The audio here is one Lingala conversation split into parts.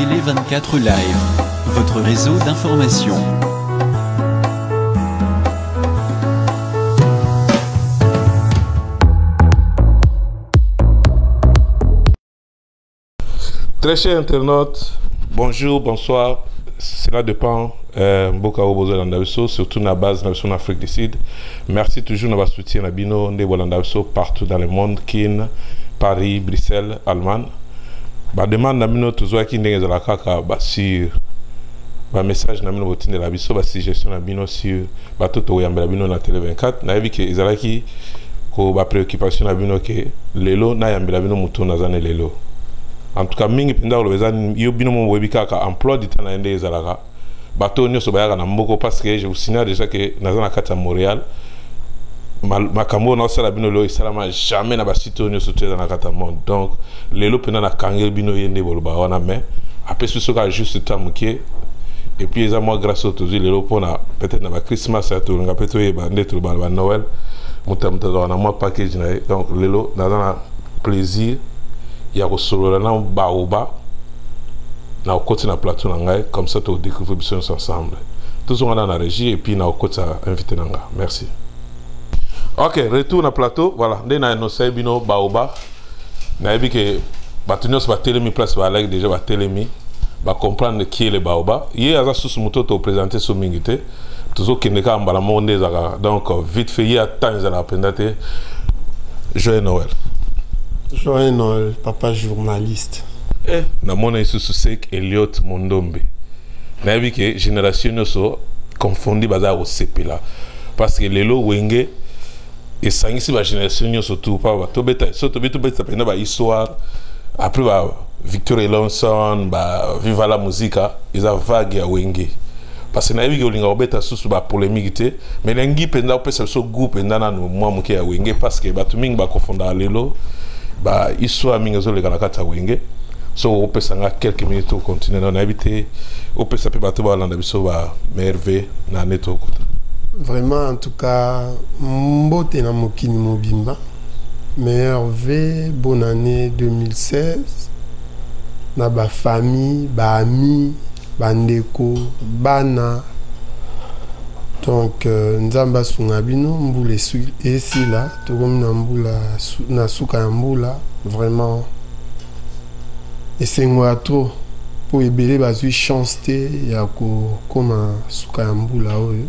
Télé 24 Live, votre réseau d'information. Très chers internautes, bonjour, bonsoir. Cela dépend euh, mboka oyo bozolanda biso, surtout na base na biso na Afrique du Sud. Merci toujours na basoutien na bino nde bolanda biso partout dans le monde, Kin, Paris, Bruxelles, Allemagne. Bademande na bino tozwaki ndenge ezalaka kaka basur bamessage na bino botindela biso, basuggestion na bino sur bato tokoyambela bino na Tele 24. Nayebi ke ezalaki ko bapréoccupation na bino ke lelo nayambela bino motu naza ne lelo. En tout cas mingi mpenza koloba eza yo bino mo boyebi kaka emploi du temps na ye nde ezalaka. Bato oyo nyonso bayaka na mboko, parce que je vous signale déjà que naza na kati ya Montréal. Makambo oyo naosala bino lelo esalama jamais na basite oyo nyonso to eza na kati ya monde. Donc lelo mpenza nakangeli bino ye nde boloba wana, mais apesi biso kaka juste temps moke. Et puis eza mwa grâce oyo tozwi lelo mpona peut-être na bachristmas ya tolinga mpe toyeba nde toloba na banoël, moto ya moto azalaka na mwa package na ye. Donc lelo naza na plaisir ya kosolola na Baoba na okoti na plateau na ngai, comme ça todécouvrir biso nyonso ensemble. Tozonga na régie et puis na okotisa invité na nga. Merci. Ok, retour na plateau. Voilà nde na annoncé bino Baoba. Nayebi ke bato nyonso batelemi place balaki déjà, batelemi bacomprendre qui est le Baoba. Ye aza susu moto toprésente so mingi te, tozokende kaka mbala moko nde ezalaka. Donc vite fait, ye atan ezalaka mpenza te. Joyeux Noël. Joyeux Noël, papa journaliste. Eh, namona lisusu Sek Eliot Mondombe. Nayebi ke génération nyonso confondi baza ya kosepela, parce que lelo Wenge esangisi bagénération nyonso tu. Pa tobeta so tobi tobeta mpenza bahistoire après ba Victor Elonson, ba Viva la Musica, eza vague ya Wenge. Parce que nayebi ke olinga kobeta susu bapolémique te, mais nalingi mpenza opesa biso goût mpenza nanu mwa moke ya Wenge, parce que bato mingi bakofondaka lelo bahistoire mingi ezoleka na kati ya Wenge. So opesa nga quelques minutes, tocontinue. Na nayebi te, opesa mpe bato balanda biso ba merveille na nde tokota. Vraiment, en tout cas, mbote na mokili mobimba. Meilleurs vœux, bonne année 2016 na bafamille, baami, bandeko, bana. Donc Nzambe asunga bino. Mbula esila, tokomi na mbula na suka ya mbula. Vraiment esengo ya trop mpo ebele bazwi chance te ya kokóma suka ya mbula oyo.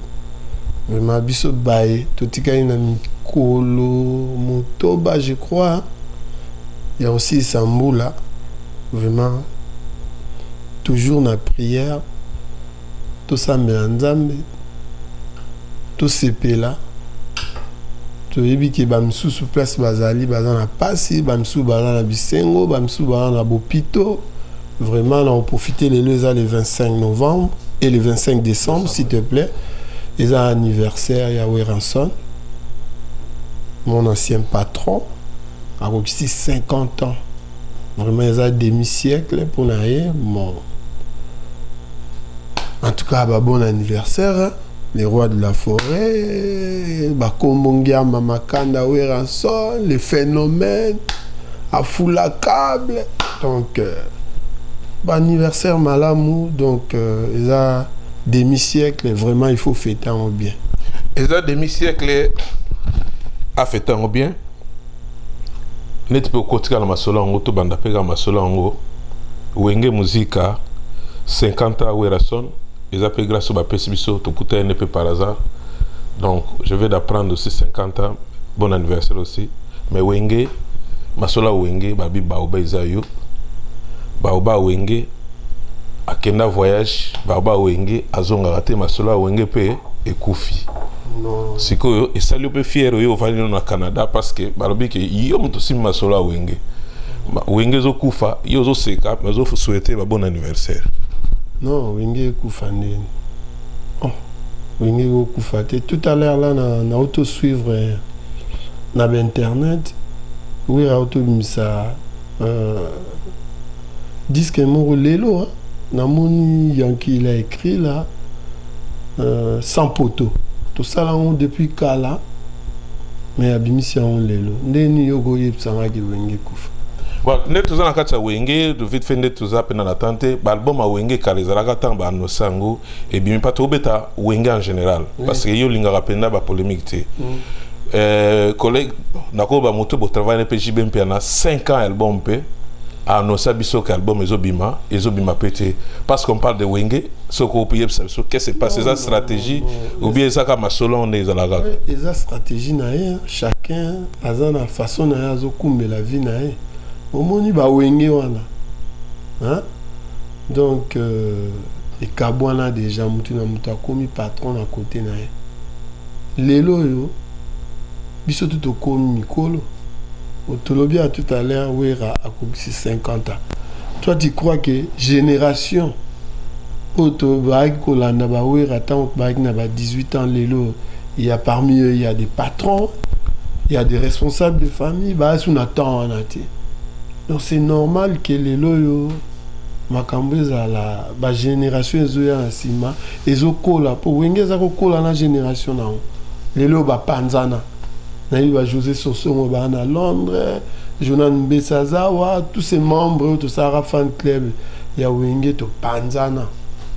Vraiment biso baye totikali na mikolo 8, je crois, ya kosilisa mbula. Vraiment toujours na prière, tosambela Nzambe, tosepela. Toyebi ke bamisusu place bazali baza na pasi, bamisusu baza na bisengo, bamisusu baza na bopito. Vraiment na oprofite lelo eza le 25 novembre et le 25 décembre, s'il te plaît, eza anniversaire ya Werrason, mon ancien patron. Akokisi 50 ans, vraiment eza demi siècle mpona ye. Bon, en tout cas ba bon anniversaire, hein? Les rois de la forêt, bakombo Ngiama Makanda Werrason, le phénomène afula câble. Donc baanniversaire malamu. Donc eza demi siècle, vraiment il faut fêter yango bien. Eza demi siècle, afete yango bien. Neti mpe okotika na masolo yango, tobanda mpe kaka masolo yango. Wenge Muzika 50 ans Werrason, eza mpe grâce oyo bapesi biso, tokutani ne mpe par hasard. Donc je vais d'apprendre aussi 50 ans, bon anniversaire aussi. Mais Wenge, masolo ya Wenge, babi Baoba eza yo. Baoba Wenge akenda voyage, Baoba Wenge azongaka te, masolo ya Wenge mpe ekufi. Sikoyo esali yo mpe fier oyo ovandi no na Canada, parce que balobi ke yo moto osimbi masolo ya Wenge. Wenge ezokufa, yo ozoseka, mais ozosouhaite ba bon anniversaire. Non, Wenge ekufa ndeni? Oh, Wenge ekokufa te. Tout à l'heure là na, na auto suivre na bainternet, Wera autobimisa disque moko lelo, hein? Namoni Yanki, il a écrit là Sans poteau. Tosala yango depuis kala, mais abimisi yango lelo. Ndeni yo koyebisangaki Wenge ekufa? Voilà, nde toza na kati ya Wenge, vite fait, nde toza mpe na na te. Baalbum ya Wenge kala ezalaka, ntango baannonce yango ebimi mpa tobeta Wenge en général, parce que yo olingaka mpenza bapolémique te. Collègue nakoba moto botravaille mpe JB mpe na 5 ans, album mpe annonce biso ke album ezobima, ezobima mpe te, parce qu'on parle de Wenge. Soki oyebisa biso qu'est-ce qui se passe, eza stratégie ou bien eza kaka masolo nde ezalaka? Eza stratégie na ye. Chacun aza na façon na ye azokumbela vie na ye. Omoni bawenge wana, hein? Donc ekabwana déjà, mutu na moto akomi patron na côté na ye. Lelo oyo biso tu tokomi mikolo. Tolobi ya tout à l'heure, Wera akokisi 50 ans. Toi, tu crois que génération oyo tobaki kolanda bawera ntango bayaki na ba 18 ans, lelo il y a, parmi eux, il y a des patrons, il y a des responsables de famille, baasi na temps wana te. Donc c'est normal que lelo oyo makambo ezala, bagénération ezoya na nsima ezokola, mpo Wenge eza kokola na génération nango. Lelo bapanzana, nayebi ba José Sosongo baa na Londres, Jonan Mbesa azawa, tous ces membres oyo tosalaka fan club ya Wenge, topanzana.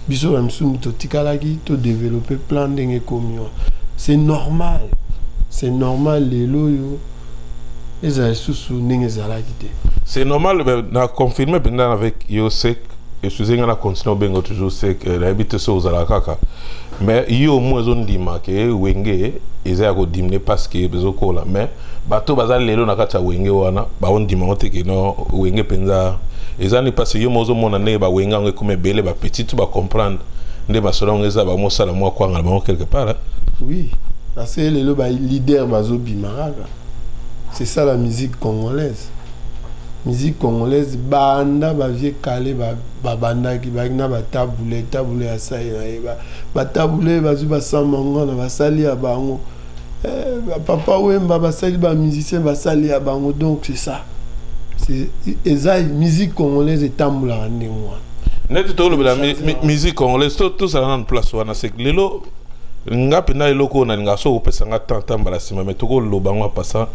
Biso bamisumu totikalaki todéveloppe plan ndenge ekomi wana. C'est normal, c'est normal. Lelo oyo ezala lisusu ndenge ezalaki te. C'est normal. Na confirme mpenza avec yo sek. Excuse nga, na continue obenga toujours sek. Nayebi te so ozala kaka, mais yo mo ezondima ke Wenge eza ya kodiminuer parce que ezokola, mais bato baza lelo na kati ya Wenge wana baondima ngo te ke no Wenge mpenza eza ni, parce yo mo ozomona ndenge bawenge yango ekoma ebele, bapetit to bacomprendre nde masolo yango eza, bamosala mwa kwanga na bango quelque part, hein. Oui, parce que lelo baleader bazobima kaka. C'est ça la musique congolaise. Musique congolaise, banda bavieux kale babandaki, bayaki na batabule tabule ya sai na ye, batabule bazwi basambango na basali ya bango. Papa Wemba basali, bamusicien basali ya bango. Donc c'est ça, eza musique congolaise etambolaka ndenge wana. Neti tolobela musique congolaise, tozala nanu place wana. C'est lelo nga mpenza eloko oyo nalingaka soki kopesa nga temps tambala nsima, mais tokoloba ngo apasa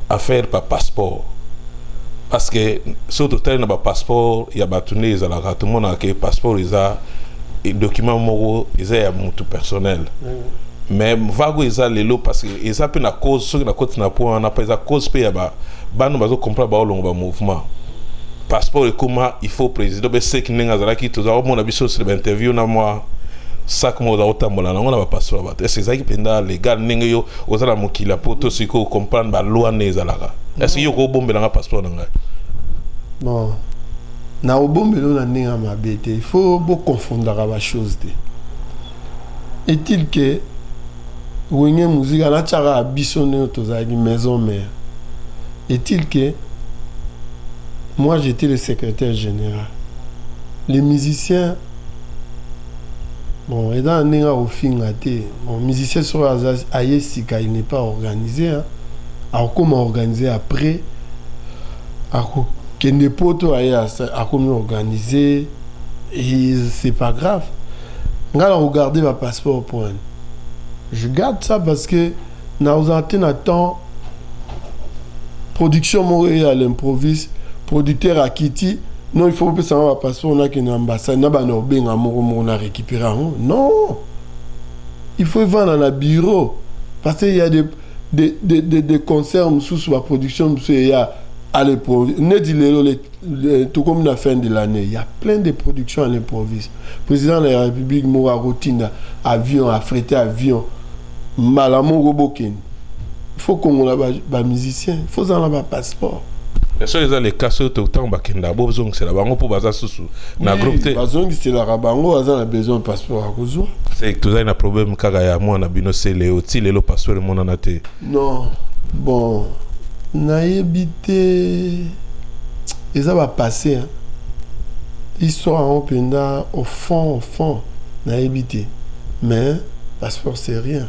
affaire pa passeport, parce que soki totali na bapasseport ya bato nde ezalaka, tomonaka ke passeport eza document moko eza ya motu personnel, mais vague eza lelo parce que eza mpe na cause. Soki nakoti na point wana mpe eza cause mpe ya bana bazocomprendre, baolongo bamouvement passeport ekóma il faut président mpe seki ndenge azalaki. Toza komona biso sur bainterview na mwa sac moko oza kotambola nango na bapasseport ya bato. Est ce ezalaki mpenza légal ndenge yo oza na mokili ya poto, sikoyo comprendre baloi nde ezalaka? Est ce yo kobombelanga passeport na ngai? Bon, na obombeli na ndenge ya mabe te. Il faut boconfondaka bachose te. Est-il que Wenge Musica natiaka biso ndenge tozalaki maison mère, est-il que moi j'étais le secrétaire général, les musiciens, bon, eza na ndenge ya kofinga te. Bon, musicien soki aza aye sika, il n'est pas organisé, hein. Akokoma organisé après akokende poto, aye akomi organisé et c'est pas grave. Ngai na regarder bapasseport point, je garde ça parce que nakozala te na temps production moko eye à l'improviste, producteur akiti: non, il faut opesanga bapasseport, nakende ambassade na bana obenga moko moko na récupérer yango. Non, il faut evanda na bureau parce que il y a des concerts mosusu, baproduction mosusu eya à l'improviste. Neti lelo tokomi na fin de l'année, il y a plein de productions à l'improviste. Président de la République moko akotinda avion, affrété avion mbala moko, bokende. Il faut kongola bamusicien, il faut ozala na bapasseport. Soki eza le cas, soki ntango bakendaka, bozongisela bango mpo baza susu na groupe te? Bazongiselaka bango. Baza na besoin passeport, akozwa. Tozali na problème kaka ya mwana bino Celeo. Ti lelo passeport emonana te. Non, bon, nayebi te, eza bapassé histoire yango mpenza au fond, au fond nayebi te. Mais passeport, c'est rien.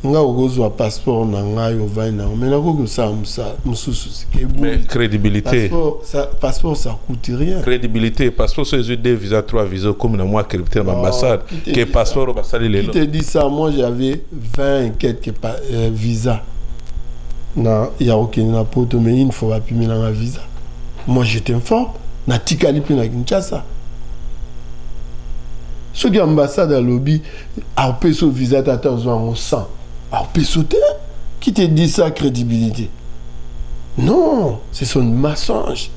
Nga okozwa passeport na ngai, ovandi nango, mais nakoki kosala mosusu. Crédibilité. Passeport, ça coûte rien. Crédibilité, passeport so ezwi deux visa, trois visa, okomi na mwa crédibilité na baambassade ke passeport oyo basali lelo. Qui te dit ça? Moi, j'avais 20 et quelques visas. Na ya kokende na poto, mais une fois bapimelanga visa, moi je t'informe, natikali mpe na Kinshasa. Soki ambassade alobi apesa visa te, ata ozwa yango 100, apesa te. Qui te dit ça? Crédibilité, non, c'est son mensonge.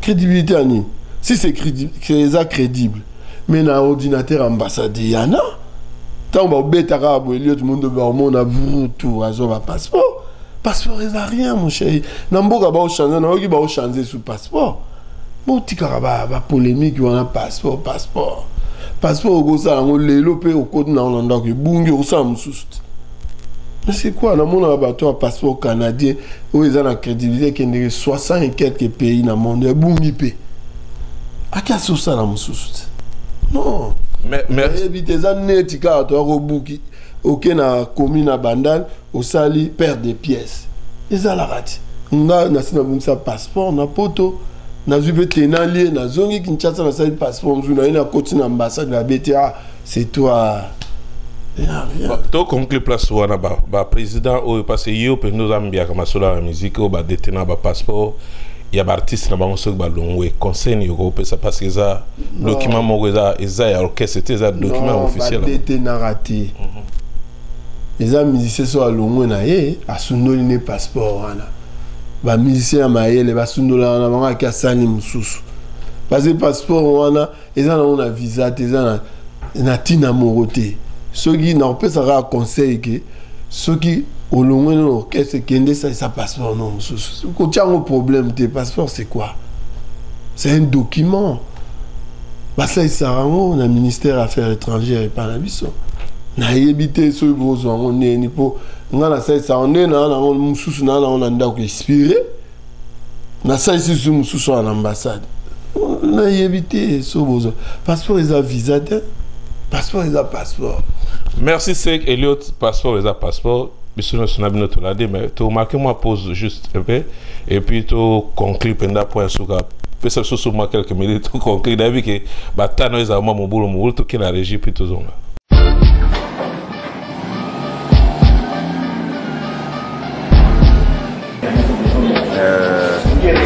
Crédibilité ya nini? Si c'est crédible, eza crédible, mais na ordinateur ambassade yana, ntango babetaka boye, Eliot Mondo, baomona brutu azwa bapasseport. Passeport eza rien, mon chéri. Na mboka baochange, nayoki baochange su passeport. Botikaka bapolémique wana. Passeport, passeport, passeport, okosala yango lelo mpe okoti nango na ndako, ebungi, okosala mosusu te. Mais c'est quoi? Namonaka bato ya passeport canadien oyo eza na crédibilité, ekendeke 60 et quelques pays na monde, ebungi mpe aki asosala mosusu te. Non, nayebi te. Eza neti kaka toya kobuki, oke na komi na Bandal, osali perte de pièces, ezalaka ti. Nga nasi nabungisa passeport na poto, nazwi mpe tenalie, nazongi Kinshasa, nasali passeport mosusu, naye nakoti na ambassade, babeti: "Ah, c'est toi." To conclure place wana. Baprésident oyo, parce que yo mpenza oza mbiaka masolo ya musique, oyo badetena bapasseport ya baartiste na bango soki balongwe, conseil nini okopesa? Parce que eza document moko eza ya orchestre te, eza document officiel. Badetenaka te. Eza musicien so alongwe na ye, asundoli ne passeport wana. Bamusicien ya mayele basundolaka na bango, aki asali mosusu, parce que passeport wana eza nango na visa te, eza na ntina moko te. Soki nakopesaka conseil ke soki olongwe na orchestre, ekende esalisa passeport no mosusu, kotia yango problème te. Passeport, c'est quoi? C'est un document, basalisaka yango na ministère affaires étrangères epai na biso. Nayebi te soki bozwa yango ndeni, mpo nga nasalisaka nde naa nango mosusu, naa nango na ndako, expiré, nasalisi su mosusu wana na ambassade. Nayebi te so bozwa. Passeport eza visa te, passeport eza passeport. Merci Sek Eliot. Passeport eza passeport. Biso nyonso na bino tolandi, mais tomarke mwa pause juste un peu et puis toconclure mpenza. Point suka, pesa biso so mwa quelques minutes, toconclure. Nayebi ke batano ezala mwa mobulu mobulu. Tokende na régie puis tozonga.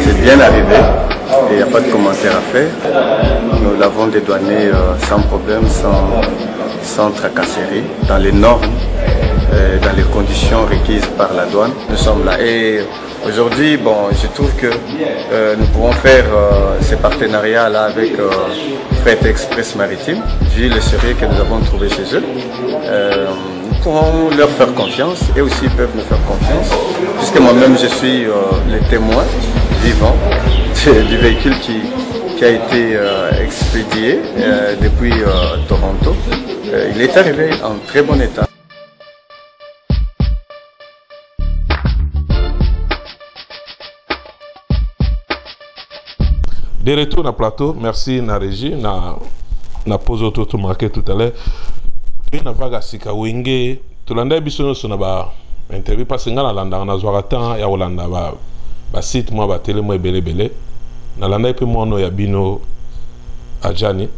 C'est bien arrivé et il n'y a pas de commentaire à faire. Nous l'avons dédouané sans problème, sans tracasserie, dans les normes, dans les conditions requises par la douane. Nous sommes là et aujourd'hui, bon, je trouve que nous pouvons faire ces partenariats-là avec Fret Express Maritime, vu le sérieux que nous avons trouvé chez eux. Nous pourrons leur faire confiance et aussi ils peuvent nous faire confiance, puisque moi-même je suis le témoin vivant du véhicule qui a été expédié depuis Toronto. Il est arrivé en très bon état. De retour na plateau, merci na régie na pause oyo to marqué tout à l'heure. Toye na vague ya sika Wenge. Tolandaki biso nyonso na ba interview, parce nga nalandaka, nazwaka temps ya kolanda basite mwa batele mwa ebele ebele. Nalandaki mpe mwana oyo ya bino Adjani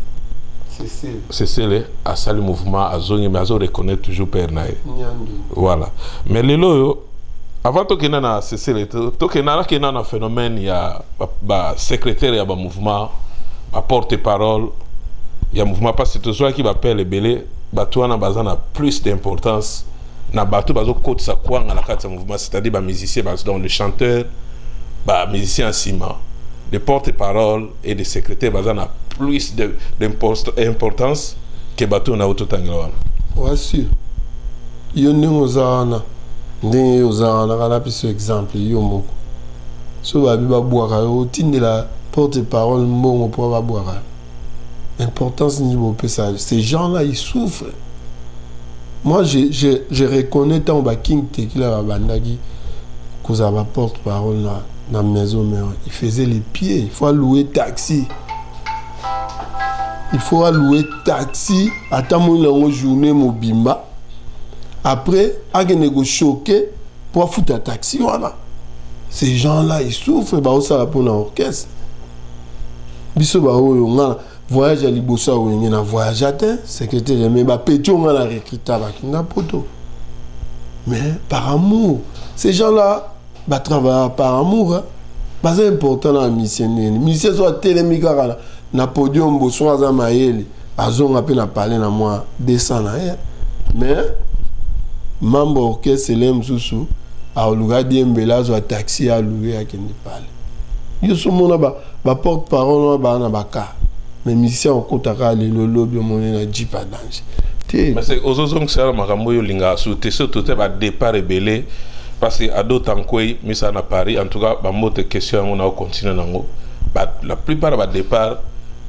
Cecile, asali mouvement, azongi, mais azo reconnaître toujours père na ye. Voilà. Mais lelo oyo, avant tokenda na Cecile, tokenda, nakenda na phénomène ya basecrétaire ya bamouvement, baporte parole ya mouvement, parce que tozwaki bapele ebele. Bato wana baza na plus d'importance na bato bazokotisa kwanga na kati ya mouvement, c'est-à-dire bamusicien, donc le chanteur, bamusicien ya nsima. De porte-parole et de secrétaire baza na plus d'importance ke bato na ototangela wana. Ouais, sûr. Yo ndenge oza wana, ndenge yo oza wana, kala biso exemple yo moko. So babi babwaka yo, otindela porte parole mbongo mpo babwaka yo? Importance nini bopesa? Ces gens là ils souffrent. Moi, je reconnais, ntango baking Tekila babandaki kozala baporte parole na maison mère, il faisait les pieds. Il faut allouer taxi, il faut allouer taxi, ata moni yango journée mobimba, après akende kochoke po afuta taxi wana. Ces gens là ils souffrent. Baosala mpona orchestre. Biso baoyo, nga voyage ya liboso ya Wenge, na voyage te, secrétaire, mais bapeti oyo nga na recruta bakinga poto, mais par amour, ces gens là. Batravaillaka par amour, hein. Baza important na musicien. Ndenge musicien so atelemi kaka na podium, boso aza mayele, azonga mpe na palais na mwa 200 na ye. Mais membre orchestre ele mosusu aoluka diembela, azwa taxi, aluke, akende palais. Yo so omona baporte parole wana baa na baka, mais musicien okotaka lelo, lobi omoni na jeep ya danger te. Mais ozozongisa na makambo oyo olingaka su te, surtout te badépart ebele, parce que ado tankwei misala na Paris. En tout cas, bambote. Question yango na ocontinue nango. La plupart ya badépart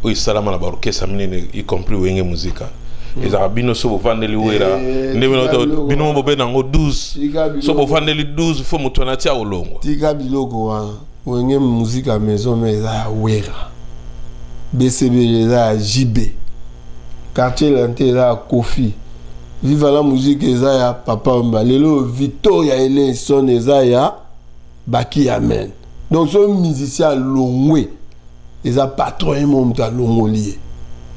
oyo esalama na baorchestre minene, y compris Wenge Muzika, ezalaka bino so bovandeli Wera. Nde bino mo bobe nango 12, so bovandeli 12, fo moto wana tia kolongwa. Tika biloko wana. Wenge Muzika Maison Mère eza ya Wera, BCB eza ya JB, Quartier Latin eza ya Kofi, Viva la Musique eza ya Papa Wemba, lelo Victoria Eleison eza ya Baki Amen. Donc so musicien alongwe, eza patron ye mo moto alongoli ye.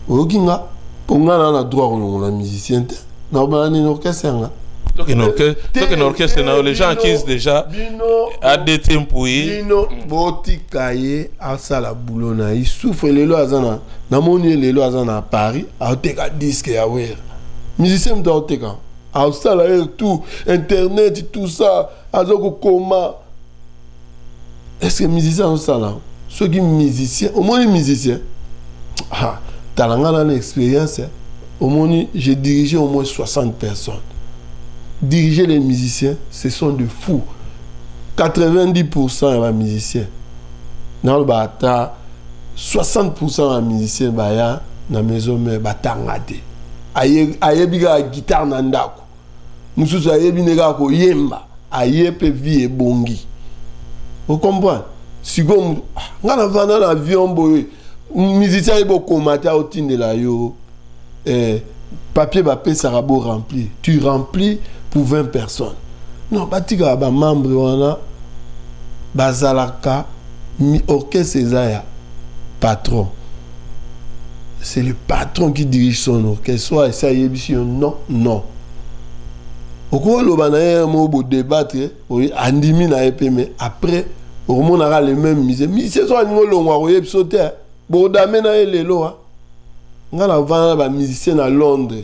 Oyoki nga? Mpo nga na na droit kolongola musicien te. Nakobana nini? Orchestre yanga. Tokende orchestre na yo. Les gens accusent déjà ADT Mpui. Bino botika ye asala boulot na ye, souffre. Lelo aza na, namoni ye lelo aza na Paris, aoteka disque ya Wera. Musicien moto aoteka, aosala ye tout, internet, tout ça, aza kokoma. Est ce que musicien azosala? Soki musicien, omoni musicien, ah, tala nga na expérience, omoni, j'ai dirigé au moins 60 personnes. Diriger les musiciens, ce sont de fous. 90% ya bamusicien, naloba ata 60% ya bamusicien baya na Maison Mère, batanga te. Ayebi kaka guitare na ndako, mosusu ayebi nde kaka koyemba, aye mpe vie ebongi. Ocomprendre? Sikoyo nga navanda na avion boye, musicien ayebi okoma te, aotindela yo papier bapesaka bo remplir, tu remplis pour 20 personnes. Non, batikaka bamembre wana bazalaka. Orchestre eza ya patron, c'est le patron qui dirige son orchestre. Soit esi ayebisi yo non, non, okoloba na ye mo bodébattre, andimi na ye mpe. Mais après okomonaka le même musicien, musicien so alingi olongwa, koyebi so te, bodame na ye lelo. A nga navanda na bamusicien na Londres,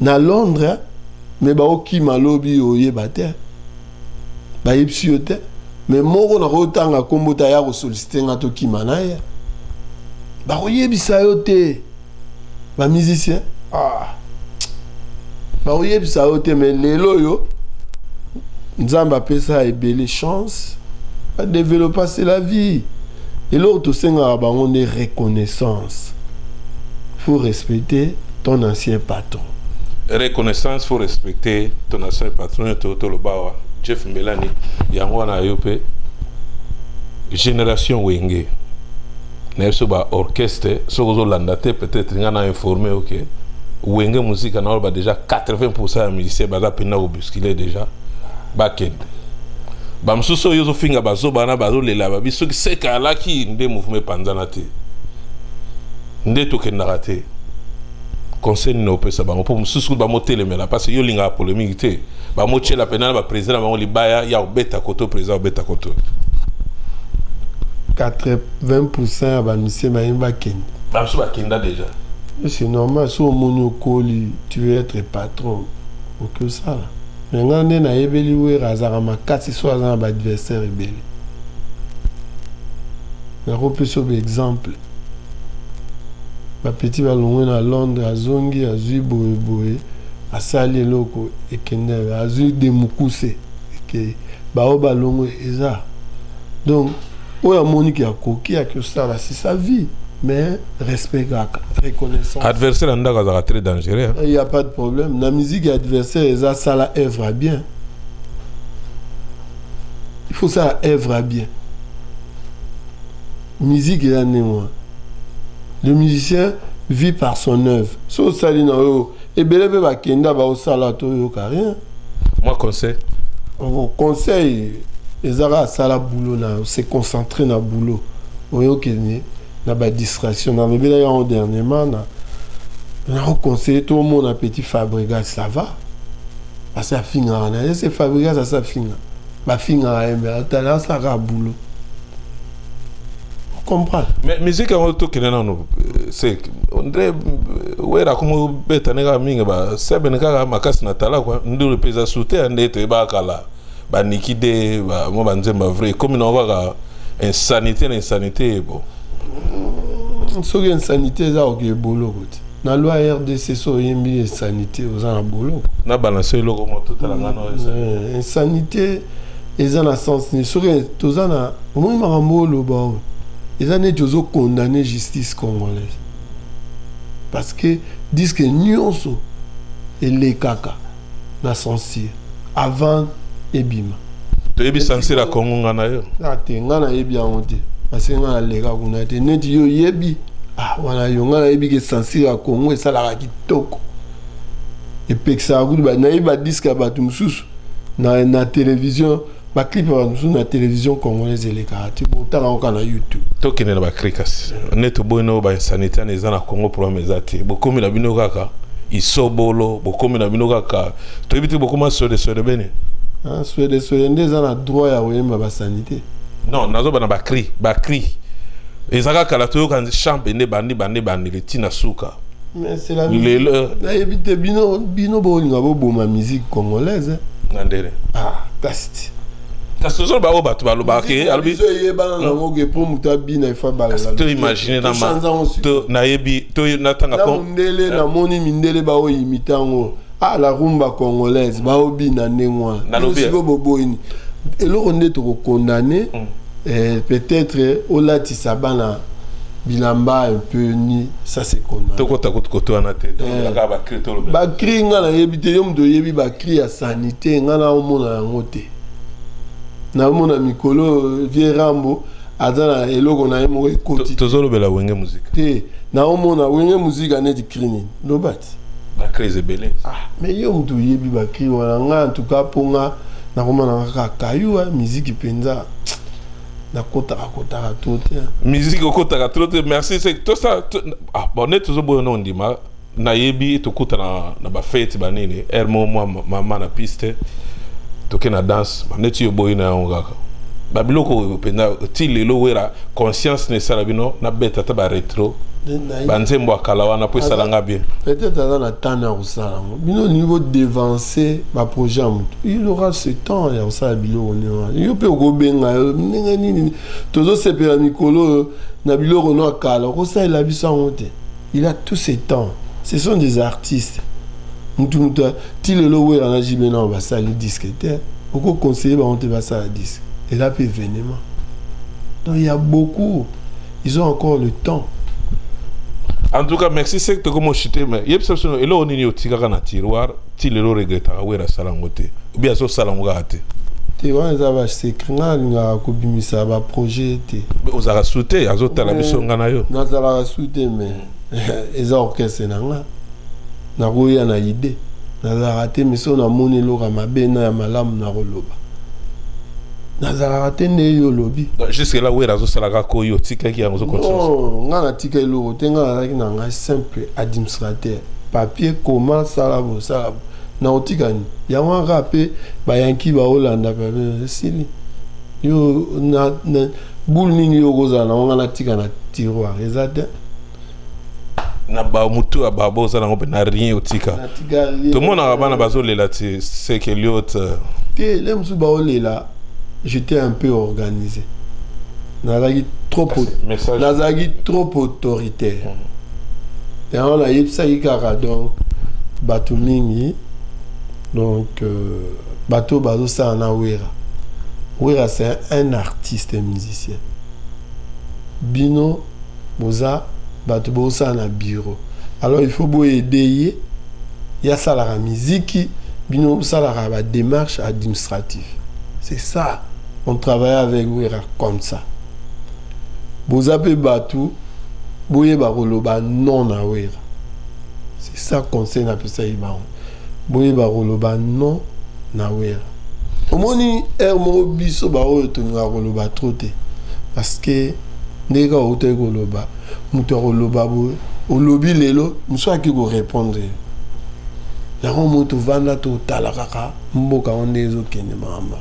na Londres, mais baokima lobi, oyeba te, bayebisi yo te. Mais moko nakotanga nkombo te, aya kosollicite nga, tokima na ye, bakoyebisa yo te. Bamusicien, ah, bakoyebisa yo te. Mais lelo oyo Nzambe apesa ebele chance, badéveloppa, c'est la vie. Eloko tosengaka bango nde reconnaissance. Faut respecter ton ancien patron. Reconnaissance, faut respecter ton ancien patron. Toloba awa, Jeff Mbelani, yango wana yo mpe génération Wenge na biso, baorchestre, soki ozolanda te, peut-être nga na informé. Ok, Wenge Muzika na oloba déjà 80 ya musicien baza mpena kobousculer déjà, bakende. Bamosusu oyo ozofinga, bazoba wana bazolela, babi soki seka alaki nde mouvement epanzana te, nde tokendaka te. Conseil nini opesa bango? Mpo mosusu bamotelemela, parce que yo olingaka polémique te, bamotiela mpena na baprésident na bango libaya ya kobeta koto, président kobeta koto. 80% ya bamusicien bayini bakende. Bamosusu bakenda déjà. C'est normal. So omoni okoli, tu veux être patron, oki osala. Mais ngai nde nayebeli Wera azalaka makasi so aza na baadversaire ebele. Nakopesa baexemple: bapeti balongwe na Londres, azongi, azwi boyeboye, asali eloko, ekende, azwi demukuse, ekei, bao balongwe eza. Donc oyo amoniki akoki, aki osala, c'est sa vie. Mais respect kaka, reconnaissance. Adversaire ya ndako azalaka très dangereux, hein? Il y a pas de problème na musique ya adversaire. Eza sala œuvre ya bien, il faut sala œuvre ya bien. Musique eza ndenge wana, le musicien vit par son œuvre. So osali na oyo, ebele mpe bakenda, baosala, toyoka rien. Moi, conseil? Conseil ezaka asala boulot na se concentrer na boulot, oyokende na badistraction. Nalobelaki yango dernièrement na nakoconseille. Tomona petit Fabregas, ça va, parce afingaka na ye, se Fabregas asa afinga. Bafingaka ye, mais atala, asalaka boulot, comprendre. Mais musique yango, tokende nano se ondre Wera komo obeta nde kaka mingi basebene kaka makasi na tala kua ndulu mpe eza su te ya nde toyebaka kala baniki de mwa banzemba vrai ekomi nango kaka insanité na insanité. Bon. Soki insanité eza, oke boloko te. Na loi ya RDC, so oyembi insanité, oza na boloko. Na balance eloko mo totala ngano. Insanité eza na sens nini? Soki toza na omoni makambo oloba oyo, eza neti ozocondamner justice congolaise, parce que disque nyonso elekaka na censure avant ebima. Toyebi censure ya Congo, nga na yo. Ah te, nga nayebi yango te, parce que nga naleka kuna te. Neti yo oyebi, ah wana yo. Nga nayebi ke censure ya Congo esalaka kitoko, epekisaka kutu. Nayebi badisque ya bato mosusu na télévision, baclip ya bato mosusu na télévision congolaise elekaka te, botala yango kaka na YouTube. Tokende na bacri kasi nde toboyi no bainsanité wana eza na Congo. Problème eza te, bokomi na bino kaka isobolo, bokomi na bino kaka, toyebi te, bokoma swedeswede bene. Ah, swedeswede nde eza na droit ya koyemba basanité? Non, nazoba na bacri. Bacri eza kaka kala, toyoka champe nde bandi bandi bandeli ntina suka. Mais c'est la lelo. Nayebi te, bino bolinga boboma musique congolaise, eh? Na ndele. Ah, kasi te. Kasi tozoloba oyo bato balobaka ke alobi. Biso eyebana nango ke mpo moto abina ifa. To imagine na ma to nayebi to natanga. Na mondele, namoni mindele baoyimita yango, ah, la rumba congolaise, baobina ndenge wana. Nalobi. Siko boboyini eloko nde tokokondane. Peut-être olatisa bana bilamba un peu ni, ça c'est condamné. Tokota kutu koto wana te, tolobelaka bacri, tolobela. Bacri, nga nayebi te. Yo moto oyebi bacri ya sanité, nga naomona yango te. Naomona mikolo vieux Rambo aza na eloko na ye moko ekoti. Tozolobela Wenge Musique. Te, naomona Wenge Musique neti cri nini, loba ti. Bacri eza ebele. Ah, mais yo moto oyebi bacri wana. Nga en tout cas, mpo nga nakomona kaka kayu miziki mpenza, nakotaka kotaka to te. Musique okotaka trop te, merci. C'est tout ça ah bon, net tozoboya no ndima nayebi tokuta na bafete banini aire mo mwa mama na piste, toke na danse neti yo boyi na yango kaka babiloko oyo mpenza ti lelo. Wera conscience na esala bino nabeta ata baretro, banzembo ya kala wana mpo esalanga bien. Peut-être aza na temps ya kosala yango. Bino olingi bodevancer baprojet ya moto. Il aura ce temps ya kosala biloko ndenge wana. Yo mpe okobenga yo ndenge nini? Tozosepela mikolo oyo na biloko no ya kala, okosalela biso yango te. Il a tout ce temps, ce sont des artistes. Mutu ti lelo Wera na JB nao basali disque te, okoconseiller bango te basala disque, eza mpe événement. Donc il y a beaucoup, ils ont encore le temps. En tout cas, merci. C'est tokoma oshite, mais yebisa biso eloko nini otikaka na tiroir ti lelo regretaka Wera asala yango te, obi azosala yango kaka te. Te, wana eza basecret. Nga alingaka kobimisa baprojet te. Ozalaka su te, azotala biso, nga na yo. Nazalaka su te, mais eza orchestre na nga, nakoya na idée. Nazalaka te, mais so namoni eloko ya mabe na ya malamu, nakoloba. Nazalaka te nde yo olobi. Jusque là Wera azosala kaka oyo otikaki yango, ozocontinue? Non, nga natika eloko te. Nga nazalaki na ngai simple administrateur, papier koma, sala bo, sala bo, na otika nini yango kaka mpe bayanki baolanda pe esili. Yo na boule nini yo okozala nango nga natika na tiroir? Eza te. Na bamutu ya babo oza nango mpe na rien otika. Natika rien. Tomonaka bana bazolela ti seke Eliot. Te, le mosusu baolela, j'étais un peu organisé, nazalaki trop Message. Nazalaki trop autoritaire, yango nayebisaki kaka. Donc bato mingi, donc bato bazosala na Wera. Wera, c'est un artiste musicien. Bino boza bato bozosala na bureau, alors il faut boaider ye. Ye asalaka miziki, bino bosalaka badémarche administrative. C'est ça, on travaille avec Wera comme ça. Boza mpe bato, boyeba koloba non na Wera. C'est ça conseil napesaki bango, boyeba koloba non na Wera. Omoni aire moko, biso baoyo tolingaka koloba trop te, parce que ndenge kaka outaki koloba, moto akoloba boye, olobi lelo, mosu aki korépondre yo. Yango mo tovanda, totala kaka mboka ngo nde ezokende, makambo.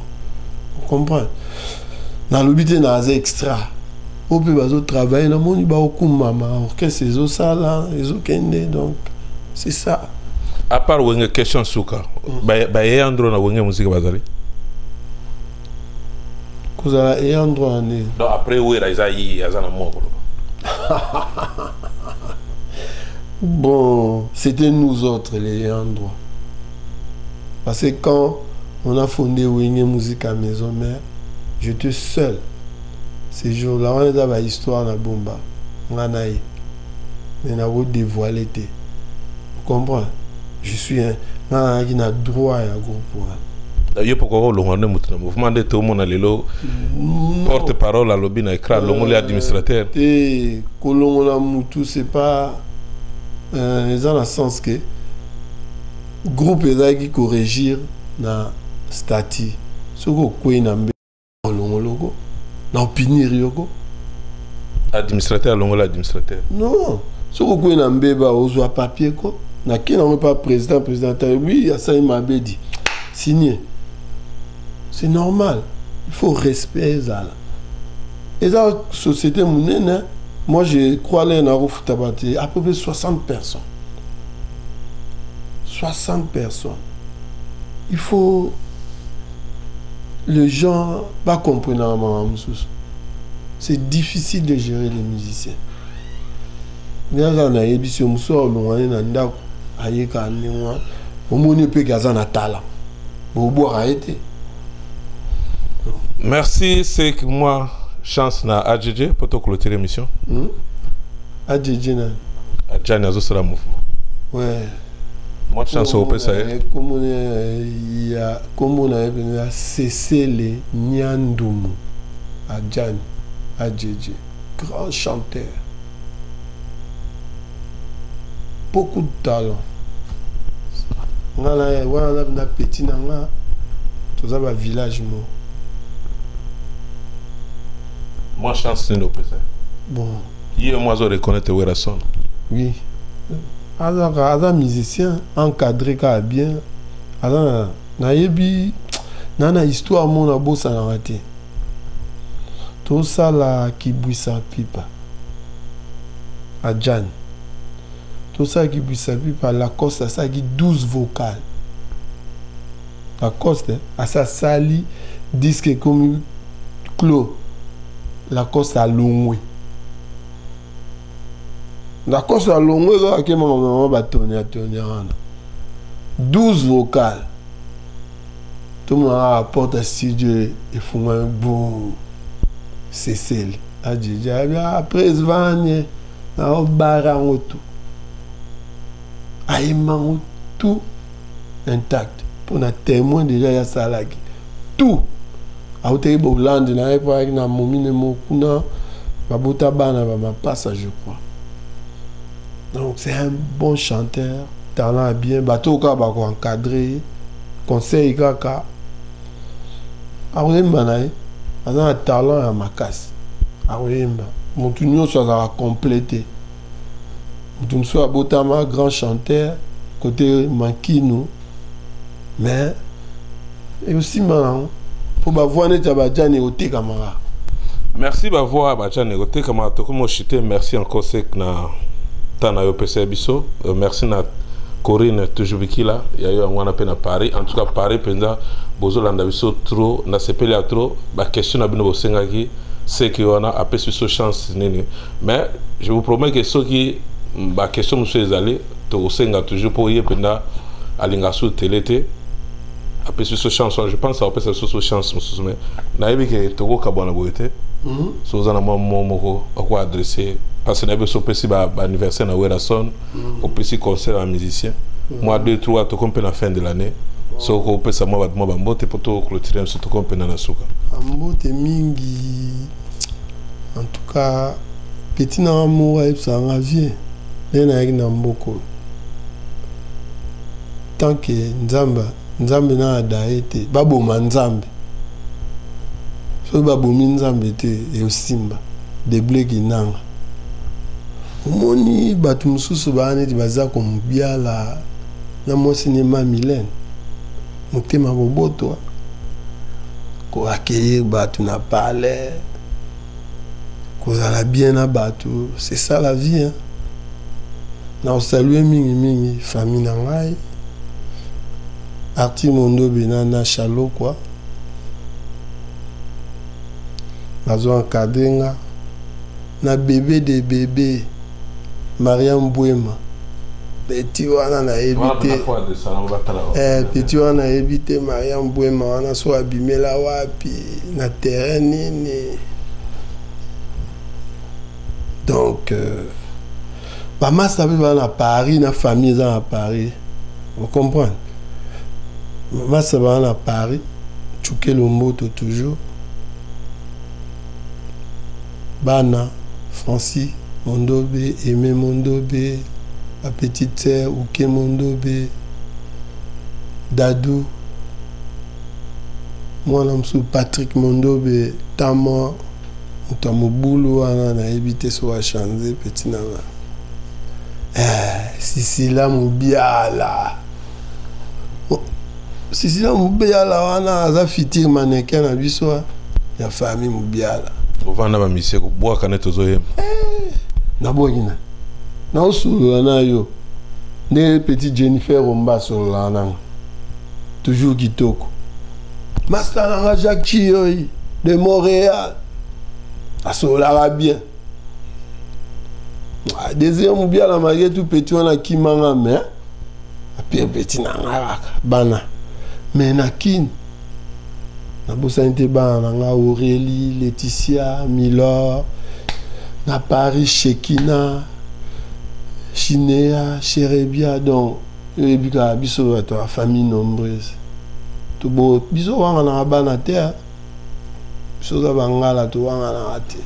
Comprendre? Nalobi te naza extra. Oyo mpe bazotravaille, namoni baokumbama, orchestre ezosala, ezokende, donc c'est ça. À part Wenge, question suka, baye ndro na Wenge Musique bazali? Kozala ayant droit na ndenge? Donc après Wera, eza ye aza na mwa koloba. Bon, c'était nous autres les ayants droit. Parce que quand on a fondé Wenge Musique à Maison Mère, j'étais seul. Ces jours-là, on est dans la histoire na bomba. Nga na ye. Mais na dévoilé te. Vous comprenez? Je suis un nga qui na droit ya groupe wana. Yo poko olongwa nde moto na mouvement nde tomona lelo porte parole alobi na écran alongoli administrateur. Te, kolongola mutu, c'est pas eza na sens que groupe ezalaki korégir na statut. Soki okwei na mbe, olongoloko na opinir yoko. Administrateur alongoli administrateur? Non, soki okwei na mbeba, ozwa papier ko nake nango pa président. Président ta oui, asali mabe, di signé, c'est normal. Il faut respect ezala, eza société monene. Moi, je crois le nakofuta bato à peu près 60 personnes, 60 personnes. Il faut les gens bacomprendre makambo mosusu. C'est difficile de gérer les musiciens. Aza nayebi so mosusu alongwani na ndako, ayeka ndenge wana, omoni mpe aza na tala, bobwaka ye te. Merci. C'est que moi chance na AJJ po toclôturer émission. AJJ na? Adjani azosala mouvement. Ouais. Moi chance opesa ye. Ya kombo na ye mpenza Cecile Nyandumu Adjani AJJ, grand chanteur, beaucoup de talent. Nga na ye wana na petit na nga, toza bavillage moko. Moi chance nini opesa? Bon. Ye mo azo reconnaître Werason. Oui, azaka, aza musicien encadré kaka bien. Aza na, nayebi na histoire mo nabosanaka te. Tosala Kibwisa Pipa, Adjani, tosala Kibwisa Pipa, Lacoste asalaki 12 vocal. Lacoste asasali disque, ekomi clos, Lacoste alongwe. Lacoste alongwe kaka ke mama batonia tonia wana 12 vocal. Tomona porte ya studio efungwami, boum, Cecile Adjidji abi après vanye naobara yango tu, ayemba yango tout intact mpona témoin. Déjà ye asalaki tout, autaki bolande na ye mpo ayaki na momine moko kuna, babota bana bamapasa, je crois. Donc c'est un bon chanteur, talent bien. Bato kaka bakoencadre ye, conseil kaka, akoyemba na ye. Aza na talent ya makasi, akoyemba. Motu nyonso azalaka complet te. Motu mosusu abotama grand chanteur côté Makinu, mais eosimba nango mpo bavoix neti ya bajani ekotekamaka. Merci. Bavoix ya bajani ekotekamaka. Tokomi oshite. Merci encore sek na ntan na yo opesa ya biso. Merci na Corinne toujours Bikila ya yo yango wana mpe na Paris. En tout cas Paris mpenza bozolanda biso trop, nasepeli ya trop. Baquestion na bino bosengaki, seki wana apesi biso chance nini. Mais je vous promets que soki baquestion mosusu ezali, tokosenga toujours mpo ye mpenza alinga su tele te. Apesi biso chance wana, je pense akopesa biso so chance mosusu. Mais nayebi ke tokokabwana boye te. So oza na mwa mo moko ako adresse, parce que nayebi so opesi baanniversaire na Werason, opesi concert ya musicien mwa 2 3. Tokomi mpe na fin de l'année, soki opesa mwa bato mwa bambote mpo toclôturer biso, tokomi mpe na suka. Mbote mingi. En tout cas, petit na nga moko ayebisaka nga, vie ndenge nayaki na mboka oyo, tant que Nzambe, Nzambe na ada ye te, baboma Nzambe. Soki babomi Nzambe te, eosimba debleki nanga. Omoni bato mosusu baa neti baza komobiala na mwasi ne ma Milene, motema boboto. Koaccueillir bato na palais, kozala bien na bato, c'est ça la vie, hein. Na kosalue mingimingi famille na ngai, Arthur Mondobe na Chalokwa, bazo encadre nga, na bébé de bébé Mariam Bwema, petit wana nayebi te, petit wana nayebi te. Mariam Bwema wana so abimela wapi, na terrain nini? Donc bamasta mpe baza na Paris, na famille eza na Paris, ocomprendre? Masta baza na Paris, Tshukelo Mboto toujours, bana Francis Mondobe, Aimé Mondobe, ma petite sœur Uke Mondobe, Dadou, mwana mosusu Patrick Mondobe, Tama, moto ya mobulu wana nayebi te so achange petit na nga, Sisila Mobiala. Sisila Mobiala wana aza futur mannequin na biso ya famille Mobiala. Ovanda bamisie kobwaka nde tozoyemba. Nabwaki na naosolola na yo nde petit Jennifer Omba asololaka nanga toujours kitoko. Master nanga Jacques Chioi de Montréal asololaka bien. Désir Mobiala, malgré tout, petit wana akimanga, mais apire petit na nga kaka bana. Mais na Kini nabosani te bana na nga Aurélie, Laetitia, Milor, na Paris Shekina, Chinea, Cherebia. Donc oyebi kaka biso bato ya famille nombreuse, tobo biso wanganaka bana te, biso oza bangala, towanganaka te,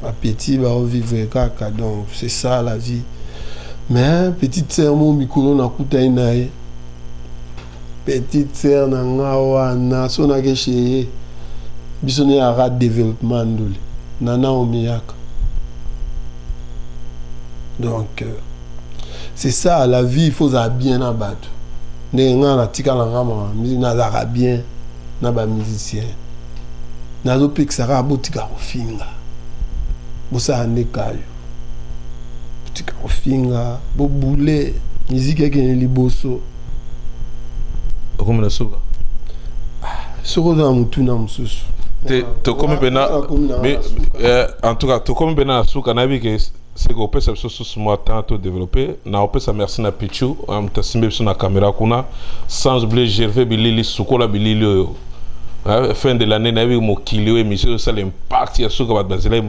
bapetit baovivre kaka. Donc c'est ça la vie. Mais petite sœur mo mikolo nakutani na ye, petite sœur na nga wana, so nake chez ye, biso ne yaka développement ndule nana omiyaka. Donc c'est ça la vie, il faut ozala bien na bato. Ndenge nga natika na nga mama, nazalaka bien na bamusicien, nazopekisaka botika kofinga, bosala nde kayo, botika kofinga, bobule miziki ekende liboso. Okomi na suka. Soki oza na motuna mosusu. Te, tokomi mpena, en tout cas tokomi mpena na suka. Nayebi ke seke opesa biso susu mwa temps to développer na opesa. Merci na Pichu, moto asimbi biso na caméra kuna, sans oublier Gervais Bilili, sukola bilili oyo fin de l'année. Nayebi mokili oyo émission osala impact ya suka, bato bazela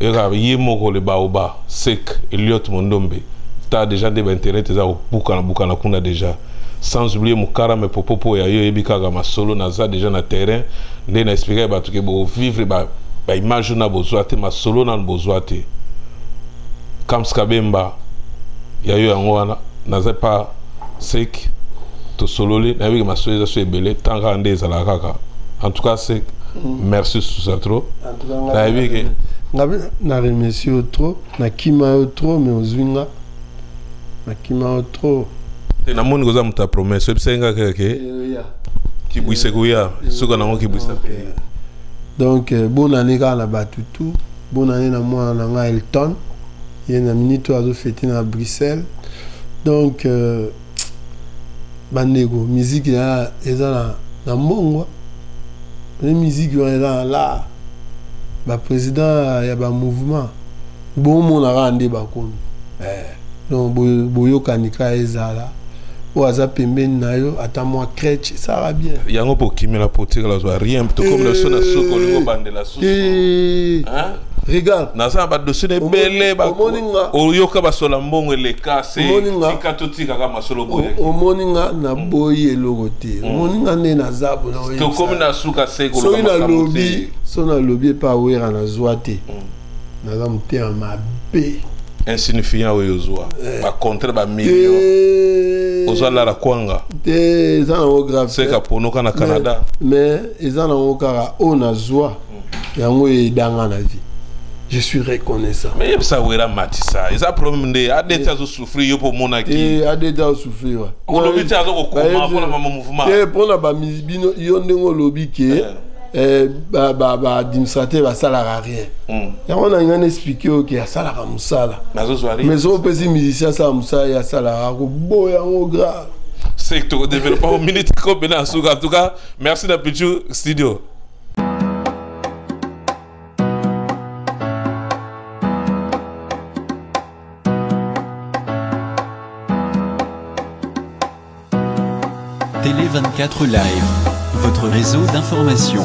eka ye moko le baoba sek Eliot Mondombe ta déjà nde bainternet eza kobukana bukana kuna déjà. Sans oublier Mokarame Popopo ya yo, oyebi kaka masolo, naza déjà na terrain nde na expliquer bato ke bovivre baimage na bozwa te, masolo nanu bozwa te. Kams Kabemba ya yo, yango wana naza pa sek, tosololi, nayebi ke masolo eza so ebele, tant kaka nde ezalaka kaka. En tout cas sek, merci susa trop, nayebi ke Nga na remercie yo trop, nakima yo trop, mais ozwi nga, nakima yo trop. Te, namoni koza moto ya promesse, oyebisaki nga kaka ke kibwisa koya suka nango kibwisa pe. Donc bonne année kaka na bato tout, bonne année na mwana na nga Elton, ye na minute oyo azofete na Bruxelles. Donc bandeko, musique eza na mbongwa ne, musique wana eza na la baprésident ya bamouvement, bomona kaka nde bakomi. Donc boyokani kaka, ezala oyo aza pembeni na yo, ata mwa crèche esalaka bien. Yango mpo okimela po otikala zwa rien, tokomela biso na suka, olingi obandela susu. Regarde. Naza na badossier na ebele, oyoka basola mbongo eleka se tika, totikaka masolo boye. Omoni nga naboyi eloko te, omoni nga nde naza bona. Tokomi na suka se. Soki nalobi, so nalobi epa awera nazwa te, naza motema mabe. Insignifiant oyo ozwa bacontre bamillion, ozwa lala kwanga. Te, eza nango grave. Seka ponoka na Canada. Mais eza nango kaka oyo nazwa yango eyedanga na vie. Je suis reconnaissant. Mais yebisa Wera matisa, eza problème nde ADT azosouffrir, yo mpo omonaki. Te, ADT azosouffrir. Olobi te azokokoma mpona mama mouvement. Te, mpona bino yo ndenge olobi ke baadministrateur basalaka rien. Yango na ngai na expliquer oyo ke asalaka mosala, mais soki opesi musicien asala mosala, ye asalaka, akoboya yango grave. C'est tokodéveloppe au minute ko pena na suka. En tout cas, merci na Pichu Studio. Télé 24 Live, votre réseau d'information.